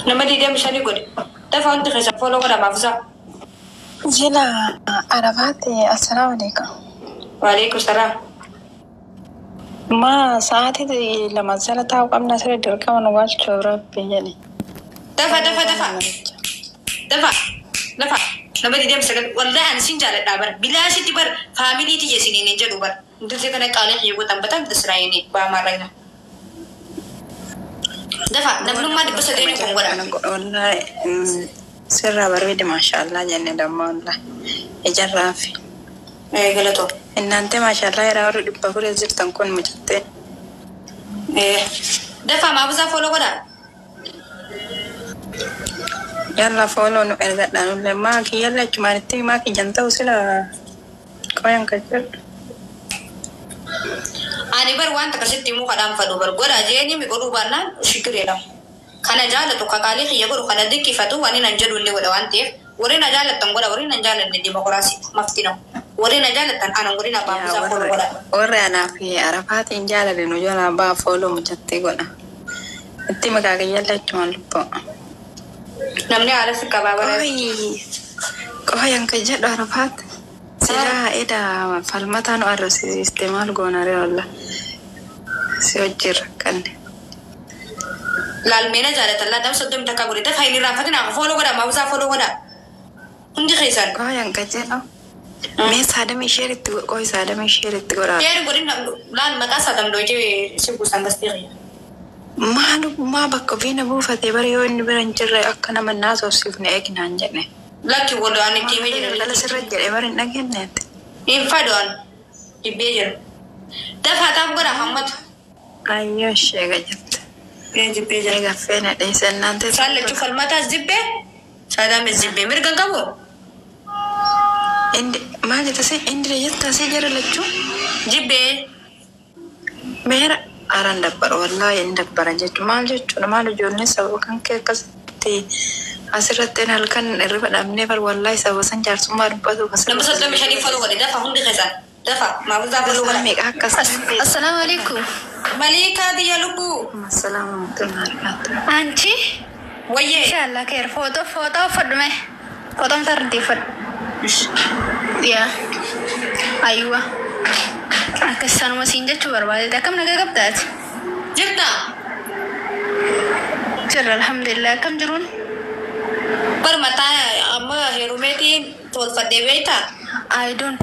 Nama 25 godhe. Dafa hundi keessan follow godha maafusaa. Jila Arafaati, assalaamu alaikum. Waalaikum salaam. Ma sa'aatii 2 jala taa'u qabna siree dirqama nu galchuu rabbi jedhe. Dafa dafa dafa. Dafa dafa. Nama 29 wallahi ani sin jaaladhaa bara. Bilaashitti bar faamilii tiyya isiniin hin jedhu bara. Intalli kana qaalee kiyya gootan bataan israa'inii baamaarranya. Dafa namnummaa 300 kun godha. Wallahi sirraa bareede maashaallah jenne damma wallahi ijarraafi. Galatoo. Innante maashaallah yeroo warri 400 jirtan kun mucattee. Dafa maabusaa follow godha. Yalla follow nu ergadhaa nullee maa kiyyallee achumaan itti maa kiyyan ta'u sila qoyan kan jedhu. Ani bar waan akkasitti himuu kadhaan fadhu bar godha jeeni mi godhuu baannaan shikireedha. Kana jaalatu kakaalee kiyya godhu kana diqqifatu waan nan jedhu illee godha waan ta'eef warri na jaalattan godha warri na jaalanne dimokiraasii mafti na'u. Warri na jaalattan anan godhina baabusaa follow godha. Warri anaa fi Arafaatiin jaalale nu jalaa baa follow mucattee godha. Itti maqaa kiyyallee achumaan lubbuu. Namni haala si qabaa bara. Qoyan kan jedhu Arafaat. Silaa eda falmataa nu arrabsiiste maal goona ree wallah. Si wajjin rakkanne. Laalmeena jaalatan laa nama 31 godhe dafa hin irraanfatina follow godha maabusaa follow godha. Hundi keessan. Qoyan kan jedhu. Mee saadamii isheeritti qoy saadamii isheeritti godha. Yeeri godhin laal maqaa saadam dhoojee si buusan gastee qiyya. Maal maa bakka ofii na buufatee bara yoo inni bira hin jirre akka nama naasofsiifne eegnaan jedhe. Lakki wal ani itti himee jira. Galgala sirra jedhee bara hin dhageenyetti. Hin fadhu an jibbee jira. Dafa taaf godha hammatu. Ayyoo ishee gajjatte. Jibbee jira. Egaa feena dheessannaan ta'e. Isaan lachuu falmataas jibbee saadamis jibbee mirga hin qabu. Indi maal jetta see indire jetta see jara lachuu. Jibbee. Meera araan dabbara wallaahi hin dabbara jechuun maal jechuudha maal ijoolleen sababa kan kee akkasitti asirratti halkan hirriba dhabnee bar wallaahi sababa san jaarsummaa dubbatu Nama 35 follow godhe dafa hundi keessan dafa maafusaa follow godha. Meeqa akkas Assalamu alaikum. Maliikaa tiyya lubbuu. Assalaamu alaikum warahmatullahi. Anchi? Wayyee. Inshallah khair. Foto foto uffadhu mee. Fotoon sararti uffadhu. Yaa. Aywa. Akkas sanuma siin jechuu barbaadeeti. Akkam nagaa qabdaati? Jirta. Jirra alhamdulillah. Akkam jiruun? Bar mataa amma heerumeetiin tolfadhee beektaa? I don't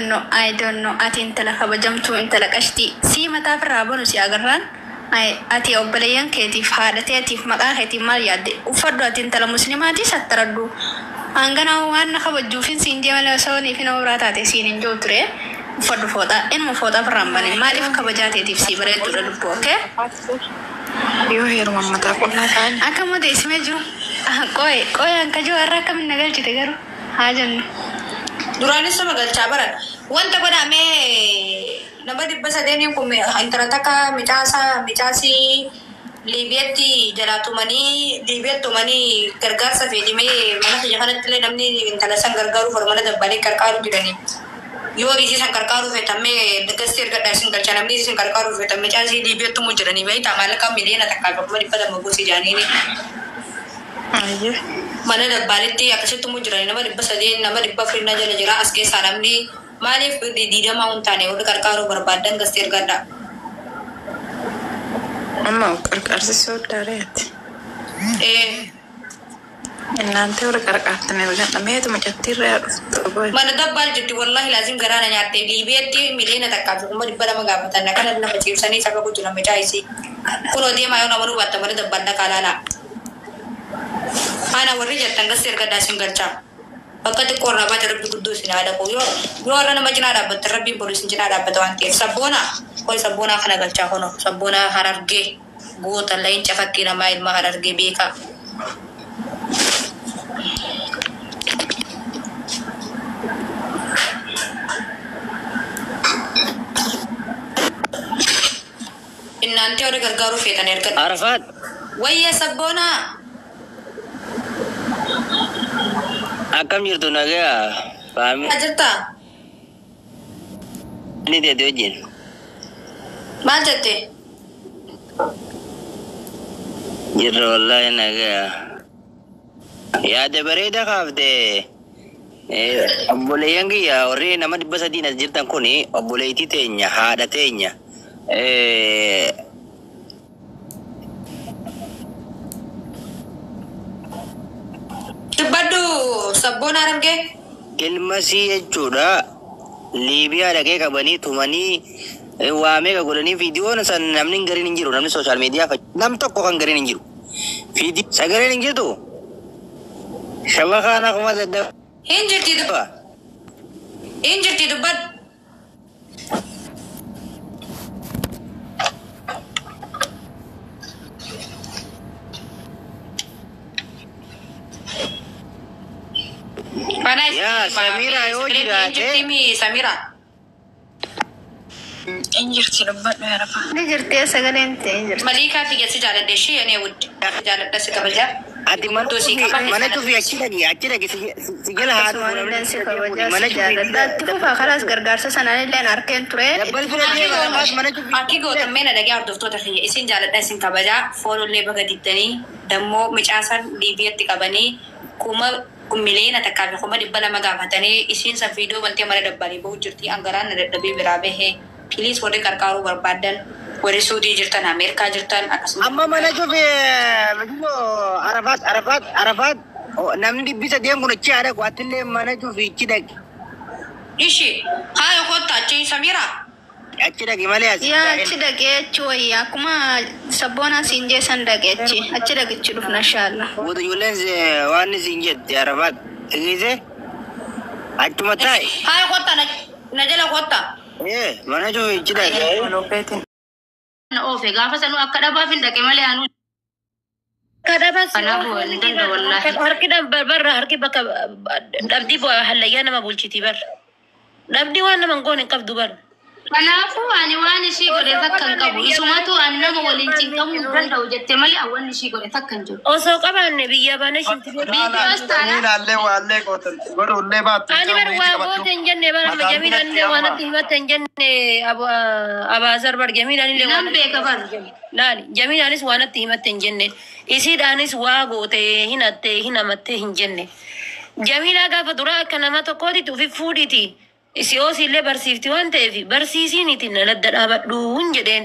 know, I don't know. Ati intala kabajamtuu intala qashtii. Sii mataa irraa banu si agarraan. Ati obboleeyyan keetiif haadha teetiif maqaa keetiif maal yaadde? Uffadhu ati intala musliimaati sattaradhu. Hangana waan na kabajjuufin siin jee malee osoo niif nama biraa taate siin hin jiru ture. Uffadhu fooxaa. Inuma fooxaa irraa hin banin. Maaliif kabajaa teetiif sii bareedduudha lubbuu, okay? Yoo heeruman mataa qullaa ta'an. Akka odeessimee jiru. Qoye qoye hanka jiru har'a akkamiin na galchite garuu haa jennu. Duraanis sama galchaa baran. Wanta godhamee nama 300 kun intala takka micaasaa micaasii Liibiyaatti jalaa tumanii Liibiyaatti tumanii gargaarsa fedhimee mana kiyya kanatti illee namni intala san gargaaruuf mana dabbalee gargaaru jiranii. Yoo isii san gargaaruu feetamee gastii ergadhaa isin galcha namni isii san gargaaruu feetan micaasii Liibiyaatti tumuu jiranii beektaa maallaqa miliyoona 1.200 buusii jaaniini. Ayyee. Mana dabbaaletti akkasitti tumuu jiranii nama 300 nama 400 na jala jira as keessaa namni maaliif diidamaa hin taane warri gargaaruu barbaadan gastii ergadhaa. Amma qarqaarsisuu daareeti. Ee. Innaantee warra qarqaartan ergadha. Meetu mucattiirra yaa dhuftu qoy. Mana dabbaal jirti wallahi laazim garaana nyaatte Liibiyaatti miliyoona 1.200 gaafatan kana lafa ciibsanii saba jira mucaa isii. Kunoo deemaa yoo nama hubatta mana dabbaal dhaqaa laalaa. Ana warri jettan gastii ergadhaa isin galchaa. Bakka xiqqoo irraa baate rabbi guddoo isin haa dhaqu. Yoo yoo warra nama cinaa dhaabbatte rabbiin boru isin cinaa dhaabbata waan ta'eef sabboona koy sabboonaa kana galchaa kono sabboonaa Harargee goota leenca fakkii namaa ilma Harargee beekaa. Innaanti warri gargaaruu feetan ergadha. Arafaat. Wayya sabboonaa. Akkam jirtu nagaa faami Jirtaa? Ni teete wajjin. Maal jette? Jirra wallaahi nagaa. Yaada bareeda kaaftee. Obboleeyyan kiyya warri nama 300 as jirtan kun obboleettii teenya haadha teenya. Dubbadhu sabboon Harargee. Ilma sii jechuudha. Liibiyaa dhaqee qabanii tumanii waa meeqa godhanii viidiyoon san namni gariin hin jiru namni sooshaal miidiyaa nam tokko kan gariin hin jiru. Viidiyoo sagaleen hin jirtu. Shabakaan akkuma dadhabaa. Hin jirti hin jirti dubbadhu. Yaa Samira yoo jiraate. Samira. Hin jirti dubbadhu yaa Rafa. Ni jirti sagaleen ta'e hin jirti. Maliikaa kiyya si jaaladhe ishee ani wuddi. Jaaladha si kabajaa. Ati mana cufi achi dhaqi si jala haa dhufu Akkasuma illee si kabajaa mana si cufi jaaladha. Itti fufaa kalaas gargaarsa sanaan illee harkeen ture. dabbal fira deema namaas mana cufi. Akki gootammee na dhagaa hordoftoota kiyya isin jaaladha isin kabajaa foolollee baga diddanii dammoo micaasan Liibiyaatti qabanii 1,100,000 gaafatanii isiin san viidiyoo bantee mana dabbalii bahu jirti angaraan na dadhabee biraa bahee piliis warri qarqaaruu barbaadan warri Suudii jirtan Ameerikaa jirtan akkasumas. Amma mana cufi Arafaat Arafaat Arafaat namni 300 kun achi haa dhaqu atillee mana cufi achi dhaqi. Ishi haa kottaa achi Samira. Achi dhaqi malee as. Yaa achi dhaqee achi wayya akkuma sabboonaa siin jeessan dhaqee achi achi dhaqichi dhufna inshaalla. Booda ijoolleen waan isin jette Arafaat dhiise achuma taa'i. Haa kottaa na jala kottaa. Mana cufi achi dhaqi. Lopheetiin. Na oofe gaafa sanuu akka dhabaaf hin dhaqe malee anuu Kadhaban si Kanaafuu hin danda'u wallaahi. harki barra harki bakka dhabdii hallayyaa nama bulchiti bar. Dhabdii waan nama hin goone hin qabdu bar. Kanaafuu ani waan ishii godhe takka hin qabu. Isumatu ani nama waliin cinqamuu hin danda'u jette malee ani waan ishii godhe takka hin jiru. Osoo qabaanne biyya baanee shinti Viidiyoos taana Ilaallee waallee gootan godhullee baattu. Ani bar waa goote hin jenne bar amma Jamiilaan illee waan atti himatte hin jenne Abaazar bar Jamiilaan illee waan nan beeka bar. Laali Jamiilaanis waan atti himatte hin jenne isiidhaanis waa goote hin hatte hin hamatte hin jenne. Jamiilaa gaafa duraa akka nama tokkootitti ufi fuudhiti. Isi oosiillee barsiifti waan ta'eef barsiisiiniti na ladda dhaabadhu hin jedheen.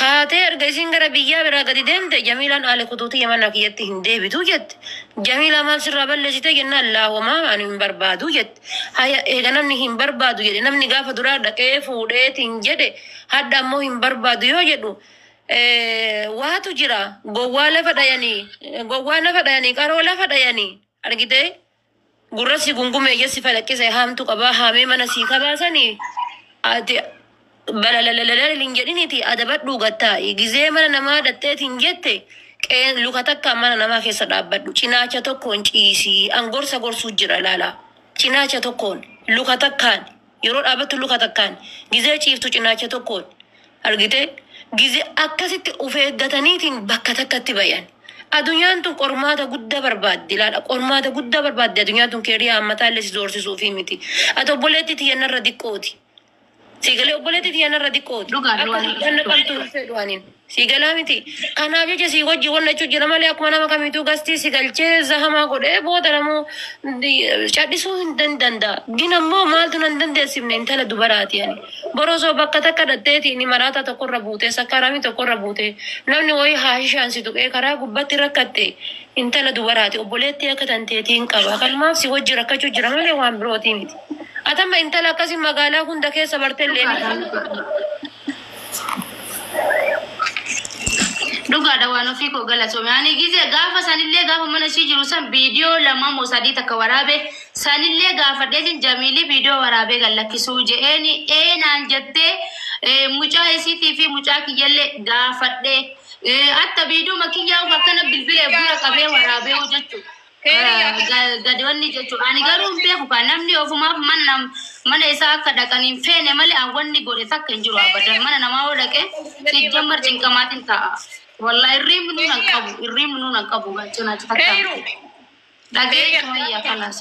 Kaatee erga isiin gara biyyaa biraa gadi deemte Jamiilaan haala kutuutii mana kiyyatti hin deebitu jette. Jamiilaa maal sirraa balleessite jennaan laahomaa ani hin barbaadu jette. Haya eega namni hin barbaadu jedhe namni gaafa duraa dhaqee fuudheetiin jedhe hadda ammoo hin barbaadu yoo jedhu waatu jira gowwaa lafa dhayanii gowwaa lafa dhayanii qaroo lafa dhayanii argitee. Gurra si gungume ija si falaqqise haamtu qabaa haamee mana sii kabaasanii ati balalalalala hin jedhiniti adabadhuu gattaa'i gizee mana namaa dhatteetiin jette qeen luka takkaan mana namaa keessa dhaabbadhu cinaacha tokkoon ciisii an gorsa gorsuu jira laala cinaacha tokkoon luka takkaan yeroo dhaabbattu luka takkaan gizee ciiftu cinaacha tokkoon argite gizee akkasitti of eeggataniitiin bakka takkatti bayan. Addunyaan tun qormaata guddaa barbaaddi laala qormaata guddaa barbaaddi addunyaan tun keeriyaa hammataa illee si zoorsisuufi miti. Ati obboleetti tiyyannarra diqqooti. Siigalee obboleetti tiyyannarra diqqooti. Dhugaa Akka siidhanna qabdu fedhu aniin. Siigalaa miti. Kanaaf jecha sii wajji wanna jechuun jira malee akkuma nama kamiituu gastii si galchee zahamaa godhee booda namuu cadhisuu hin danda'a. Gin ammoo maaltu nan dandeessifne intala dubaraati ani. Borosoo bakka takka dhatteeti inni maraataa tokkorra buutee sakkaramii tokkorra buutee namni wayii haashishaan si tuqee karaa gubbatti rakkatte intala dubaraati obboleettii akka tanteetiin qaba. Kanumaaf si wajji rakkachuu jira malee waan birootii miti. Atamma intala akkasii magaalaa hunda keessa bartellee Dhugaadha waan ofii koo galatoome. Ani gizee gaafa sanillee gaafa mana ishii jiru san viidiyoo lama moo sadii takka waraabe sanillee gaafadheetiin Jamiilii viidiyoo waraabee gallakkisuu je'eeni eenaan jettee mucaa isiitii fi mucaa kiyyallee gaafadhee atta viidiyoo kiyyaa akkana bilbilee bura qabee waraabee jechuudha. Gadi wanni jechuudha. Ani garuu hin beeku kan namni ofumaaf mana isaa akka dhaqan hin feene malee an wanni godhe takka hin jiru abadan. Mana namaa yoo dhaqe sijjammar cinqamaatiin ta'a. Wallahi irriin nuun hin qabu irriin nuun hin qabu cinaacha takka. Dhagee wayyaa kalaas.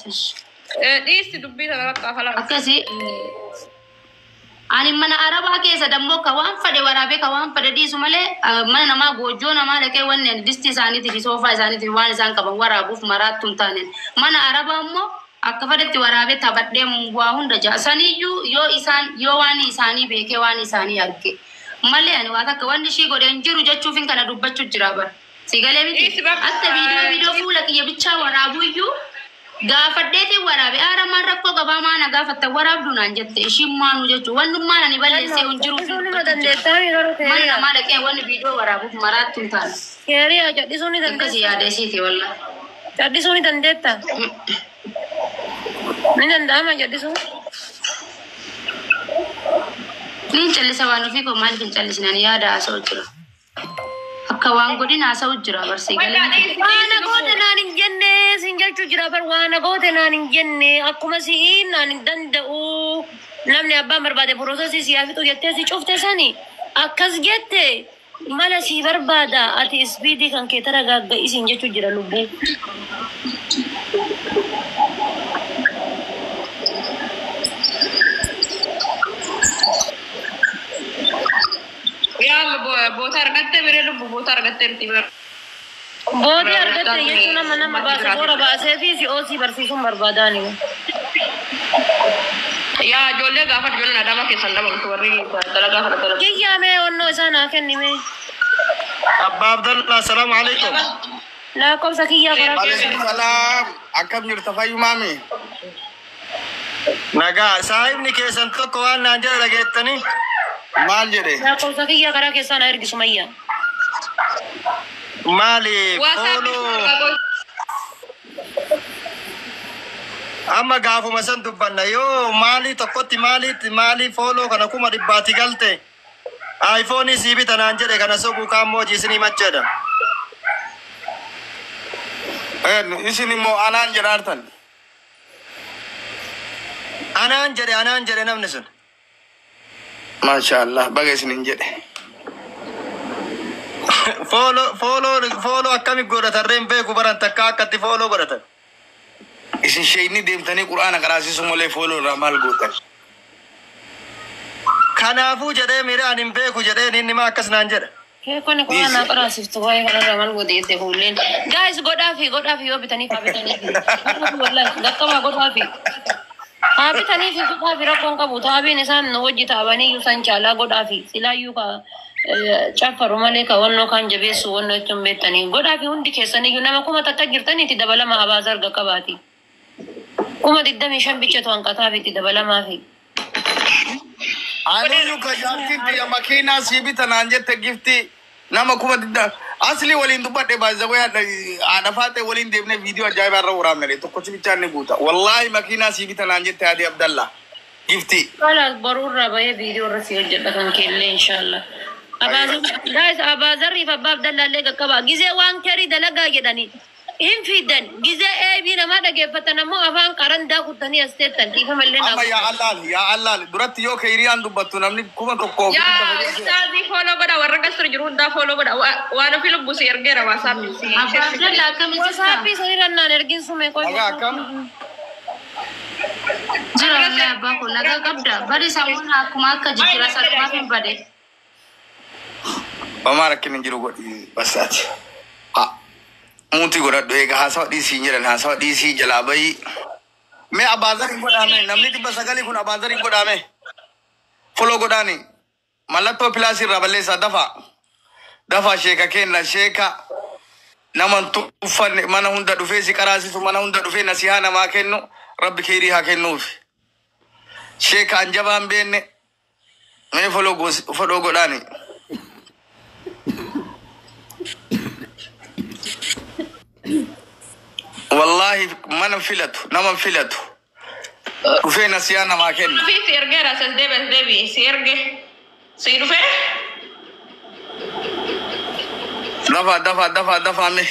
Dhiisti dubbii sana bakka kalaas. Akkasii Ani mana arabaa keessa dammoo ka waan fedhe waraabee ka waan fedhe dhiisu malee mana namaa goojjoo namaa dhaqee wanni ani distii isaaniitiif fi soofaa isaaniitiif waan isaan qaban waraabuuf maraattu hin taaneen. Mana arabaa immoo akka fedhetti waraabee taphadhee waa hunda ja'a. Saniyyuu yoo isaan yoo waan isaanii beekee waan isaanii arge malee ani waa takka wanni ishii godhe hin jiru jechuufin kana dubbachuu jira bara. Si galee miti. Dhiisi bakka. Akka viidiyoo fuula kiyya bichaa waraabuyyuu gaafadheetiin waraabe aara maan rakkoo qabaa maana gaafatta waraabdu naan jette ishiin maanuu jechuun wannummaan ani balleessee hin jiru Callisuu nima dandeettaa garuu mana keeriyaa. namaa dhaqee wanni viidiyoo waraabuuf maraattu hin taane. Keeriyaa callisuu ni Akkasii dandeettaa. yaada isiiti wallaahi. Callisuu ni dandeettaa. Ni danda'ama callisuu. Niin callisa waan ofii koo maaliif hin callisne ani yaada haasa'u jira. Akka waan godhin haasa'u jira barsii Bakka galee miti. dhiisi Waana dhiisi goote lubbu. naan hin jenne sin jechuu jira bar waana goote naan hin jenne akkuma si'iin naan hin danda'u namni abbaan barbaade piroosesii si haa fixu jettee si cufte sani akkas jette mala si barbaada ati ispiidii kan kee tara gaagga'i sin jechuu jira lubbuu. Yaa boota argattee biree lubbu boota argattee miti bara. Bootii argatte jechuun nama nama baase boora baasee fi si oosii barsiisuun barbaadaani. Yaa ijoollee gaafa ijoolleen adama keessan dhabamtu warri dalagaa kana dalagu. Kiyyaa mee onnoo isaa naa kenni mee. Abbaa Abdallah, assalaamu alaikum. Lakkoofsa kiyyaa karaa Waalaikum salaam. Akkam jirta fayyumaami? Nagaa, saahibni keessan tokko waan naan jedhe dhageettanii? Maal jedhe? Lakkoofsa kiyyaa karaa keessaa naa ergisu mayyaa. Maali Waasaappii fooloo amma gaafuma san dubbanna yoo maalii tokkotti maaliitti maalii fooloo kana 100,000 galte aayifoonii sii bita naan jedhe kana sobuu kaammoo hojii isinii macheedha. Isin immoo anaan jedhaartan. Anaan jedhe anaan jedhe namni sun. Maasha Allah baga isin hin jedhe. Fooloo fooloo fooloo akkami godhatan reen beeku baran takka akkatti fooloo godhatan. Isin sheeyni deemtanii quraana qaraasisu malee fooloo irraa maal gootan? Kanaafuu jedhee miira ani hin beeku jedheen inni maa akkas naan jedha. Keekonni quraana naa qaraasiftu waa'ee kanarraa maal goote jette fuulleen. Gaayis godhaafi godhaafi yoo bitaniif haa bitaniifi. Wallahi dhaqqabaa godhaafi. Haa bitaniifi godhaafi rakkoon qabu taabiin isaan nu wajji taabanii iyyuu san caalaa godhaafi silaayyuu ka caffaru malee ka wannoo kaan jabeessu wannoo jechuun beektanii godhaafi hundi keessaniyyuu nama 1000 jirtaniitti dabalama abaasa arga qabaati. 25,000 bichatu hanqataafi itti dabalamaafi. Anuyyuu ka jaartiin tiyya makiinaa sii bita naan jette gifti nama 20,000 asli waliin dubbadhe baay'ee haadha faatee waliin deemnee viidiyoo ajaa'ibaa irra waraabne tokkochi bichaan ni guuta. Wallaahi makiinaa sii bita naan jette haadhi Abdallah gifti. Kalaas boruu irraa bahee viidiyoo irra si hojjedha kan keellee inshallah. Guys, Abaazarriif abbaa Abdallaallee qaqqabaa. Gizee waan kerii dalagaa jedhanii hin fiidan. Gizee eebii namaa dhageeffatan ammoo afaan qarandaa kuttanii as teettan dhiifamallee naa Amma yaa godhan. Allaal yaa Allaal duratti yoo keeriyaan dubbattu namni 1000 Yaa ustaazii fooloo godha warra gasir jiru hundaa fooloo godha waan ofii lubbu si ergeera waasaappii si Abbaa sheersi godhe. Abdallaa akkami jirta? Wasaappii sanirra naan ergin sume qoy. Nagaa akkam? Jira wallahi abbaa koo nagaa qabda. Bari sammuun akkuma akka jijjiira salphaaf hin bade. Homaa rakkin hin jiru godhi basaati. Ha muutii godhadhu eega haasawa dhiisii hin jedhan haasawa dhiisii jalaa bahii. Mee abaazar hin godhaame namni 900 kun abaazar hin godhaame. Foloo godhaani mallattoo pilaasii irraa balleessaa dafaa. Dafaa sheeka kenna sheeka nama hin tuffanne mana hunda dhufee si qaraasisu mana hunda dhufee nasihaa namaa kennu rabbi keerii haa kennuufi. Sheeka anjabaa hin beekne mee foloo godhaani. Wallahi mana filatu nama filatu dhufee nasihaa namaa kenna. Ofii si ergeera as deebi as deebi si erge si dhufee. Dafaa dafaa dafaa dafaa mee.